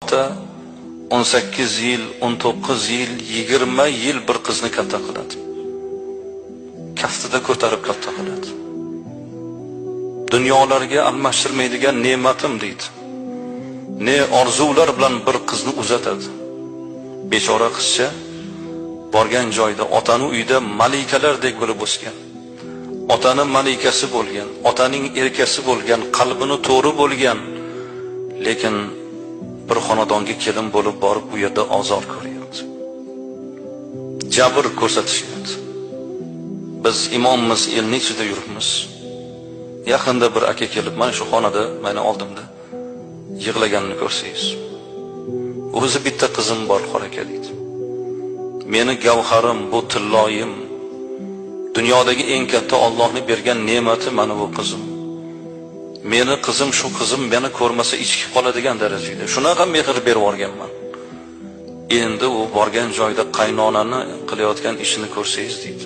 Ota 18 yil, 19 yil, 20 yil bir qizni katta qiladi. Kaftida ko'tarib katta qiladi. Dunyolarga almashtirmaydigan ne'matim deydi. Ne orzular bilan bir qizni uzatadi. Bechora qizcha borgan joyda otani uyda malikalardek bo'lib o'sgan. Otani malikasi bo'lgan, otaning erkasi bo'lgan, qalbini to'ri bo'lgan, lekin bir xonadonga kelin bo'lib borib u yerda ozor ko'ryapti. Jabr ko'rsatishyapti. Biz imommiz, elning ichida yuribmiz. Yaqinda bir aka kelib mana shu xonada meni oldimda yig'laganini ko'rsangiz. O'zi bitta qizim bor, qor aka deydi. Meni gavharim, bu tilloyim, dunyodagi eng katta Allohning bergan ne'mati mana bu qizim. Meni qizim, shu qizim meni ko'rmasa ichki qoladigan darajada. Shunaqa mehr berib yuborganman. Endi u borgan joyda qaynonani qilayotgan ishini ko'rsangiz deydi.